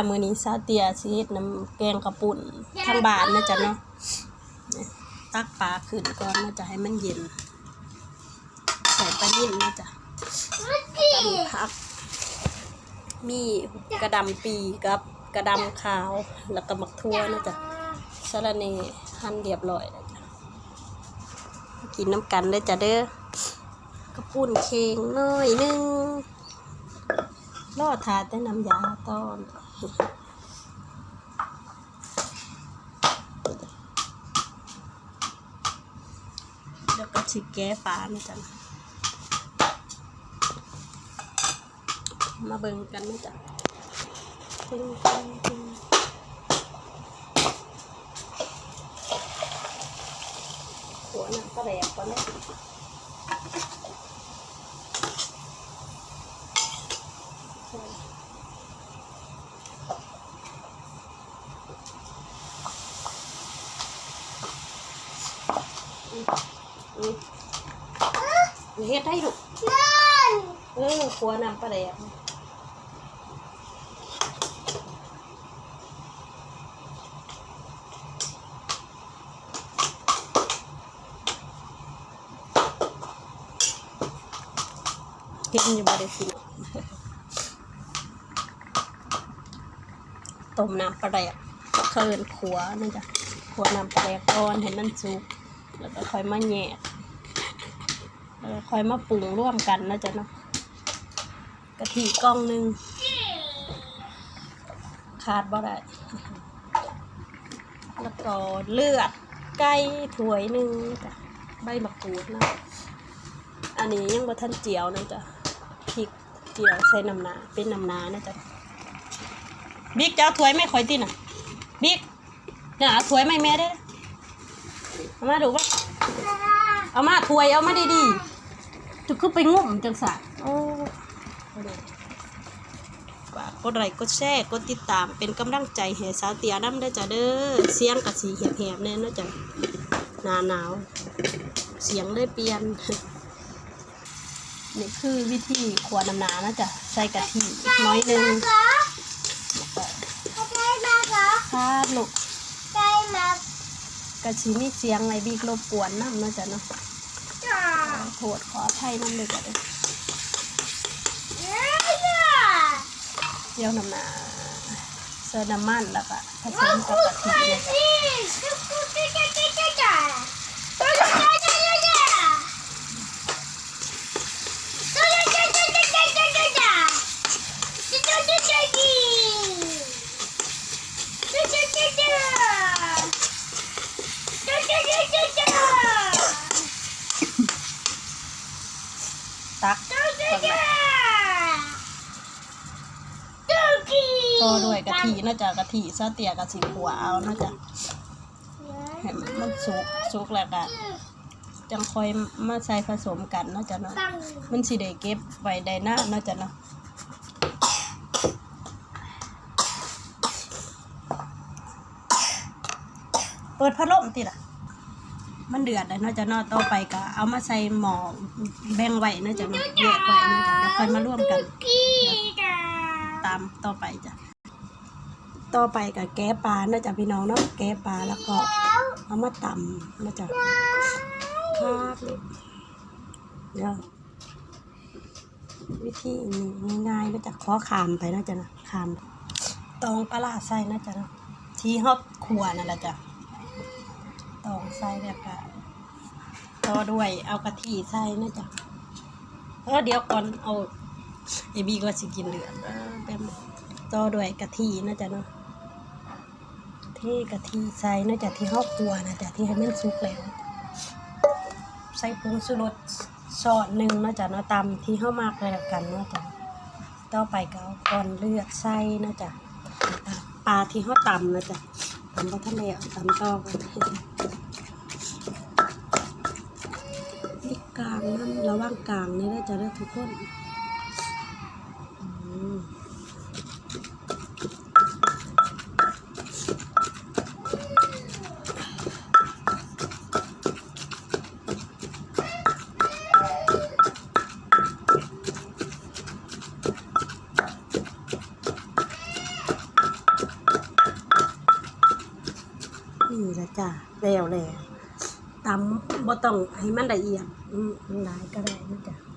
ມື້ນີ້ສາວເຕ້ຍຊິເຮັດນ້ຳແກງເຂົ້າປຸ້ນທາງບ້ານນະຈ໊ະເນາະ. ຕັກປາຂຶ້ນກ່ອນນະຈ໊ະ ໃຫ້ມັນເຢັນ. ໃສ່ປານິນນະຈ໊ະ ຕຳຜັກ ມີກະດຳປີກັບກະດຳຂາວ ແລ້ວກໍໝາກຖົ່ວນະຈ໊ະ ສະລະແໜ່ ຫັ່ນລຽບຮ້ອຍນະຈ໊ະ. ກິນນຳກັນເດີຈ້ະເດີ. ເຂົ້າປຸ້ນເຄັງໜ້ອຍໜຶ່ງ ລໍຖ້າແຕ່ນ້ຳຢາຕອນ. ແລ້ວກໍຊິແກະປານະຈ໊ະ ມາເບິ່ງກັນນະຈ໊ະ. ຂົ້ວນ້ຳປາແດກກ່ອນເດີ. ເຮັດໃຫ້ລູກ ເອີ ຂົ້ວນ້ຳປາແດກ. ເຫັນຢູ່ບໍ່ໄດ້ກິນ ຕົ້ມນ້ຳປາແດກ ເຂົາເອີ້ນຂົ້ວນະຈ໊ະ ຂົ້ວນ້ຳປາແດກກ່ອນໃຫ້ມັນສຸກ ແລ້ວກໍຄ່ອຍມາແຍກ ແລ້ວກໍຄ່ອຍມາປຸງລວມກັນນະຈ໊ະເນາະ. ກະທິກ່ອງໜຶ່ງ ຂາດບໍ່ໄດ້ ແລ້ວກໍເລືອດໄກ່ຖ້ວຍໜຶ່ງ ໃບໝາກກູດນະ. ອັນນີ້ຍັງບໍ່ທັນຈຽວນະຈ໊ະ ພິກຈຽວໃສ່ນ້ຳໜາ ເປັນນ້ຳໜານະຈ໊ະ. ບິກ ຈະເອົາຖ້ວຍມາໃຫ້ຂ້ອຍຕິນະ ບິກ. ນະ ເອົາຖ້ວຍມາໃຫ້ແມ່ເດີ້ ເອົາມາດູວ່າ ເອົາມາ ຖ້ວຍ ເອົາມາດີໆ ເຈົ້າຄືໄປງຸ້ມຈັ່ງຊັ້ນ. ໂອ້ ຝາກກົດໄລ ກົດແຊ ກົດຕິດຕາມ ເປັນກຳລັງໃຈໃຫ້ສາວເຕ້ຍນຳເດີຈ້ະເດີ. ສຽງກະຊິແຫບໆແດ່ເນາະຈ້ະ ໜ້າໜາວ ສຽງເລີຍປ່ຽນ. ນີ້ຄືວິທີຂົ້ວນ້ຳໜານະຈ໊ະ ໃສ່ກະທິໜ້ອຍໜຶ່ງ ຄັບລູກ ກະຊິມີສຽງໄອ້ບິກລົບກວນນຳເນາະຈ້ະເນາະ ຂໍໂທດຂໍອະໄພນຳເດີຈ້ະເດີ. ດຽວນ້ຳໜາ ໃສ່ນ້ຳມັນ ແລ້ວກະ ຜະສົມກັບກະທິເລີຍຈ້ະ. ຕັກ ຕໍ່ດ້ວຍກະທິເນາະຈ້ະ ກະທິສາວເຕ້ຍກະຊິຂົ້ວເອົາເນາະຈ້ະ ໃຫ້ມັນສຸກ ສຸກແລ້ວກະຈັ່ງຄ່ອຍມາໃສ່ຜະສົມກັນເນາະຈ້ະເນາະ ມັນຊິໄດ້ເກັບໄວ້ໄດ້ນານເນາະຈ້ະເນາະ. ເປີດພັດລົມຕິລະ ມັນເດືອດແລ້ວເນາະຈ້ະເນາະ. ຕໍ່ໄປກະເອົາມາໃສ່ໝໍ້ແບ່ງໄວ້ເນາະຈ້ະເນາະ ແຍກໄວ້ເນາະຈ້ະ ແລ້ວຄ່ອຍມາລວມກັນຕຳຕໍ່ໄປຈ້ະ. ຕໍ່ໄປກະແກະປາເນາະຈ້ະພີ່ນ້ອງເນາະ ແກະປາແລ້ວກໍເອົາມາຕຳເນາະຈ້ະ ຄັບ ດຽວ ວິທີນີ້ງ່າຍໆ ເນາະຈະ ຂໍຂ້າມໄປເນາະຈະນະ ຂ້າມ ຕອງປາຫຼ້າໃສ່ເນາະຈະເນາະ ທີ່ເຮົາຂົ້ວນັ້ນລະຈະ ຕອງໃສ່ແລ້ວກະຕໍ່ດ້ວຍເອົາກະທິໃສ່ເນາະຈະ. ເອີ ດຽວກ່ອນ ເອົາ ເອບີກໍວ່າຊິກິນເລືອດ ເອີ ແບບ ຕໍ່ດ້ວຍກະທິເນາະຈະເນາະ. ເທກະທິໃສ່ເນາະຈະ ທີ່ເຮົາຂົ້ວນະຈະ ທີ່ໃຫ້ມັນສຸກແລ້ວ ໃສ່ຜົງຊູລົດຊ້ອນໜຶ່ງເນາະຈະເນາະ ຕາມທີ່ເຮົາມັກແລ້ວກັນເນາະຈະ. ຕໍ່ໄປກໍເອົາກ້ອນເລືອດໃສ່ເນາະຈະ ປາທີ່ເຮົາຕຳນະຈະ ຕຳບໍ່ທັນແລ້ວ ຕຳຕໍ່ກ່ອນ ມີກາງນຳ ລະວັງກາງແດ່ເດີຈະເດີທຸກຄົນ. ອືມ. ເ ນີ້ລະຈ້າ ແລ້ວແລ້ວ ຕຳບໍ່ຕ້ອງໃຫ້ມັນລະອຽດ ອືມ ຫຼາຍກໍໄດ້ນະຈ້າ.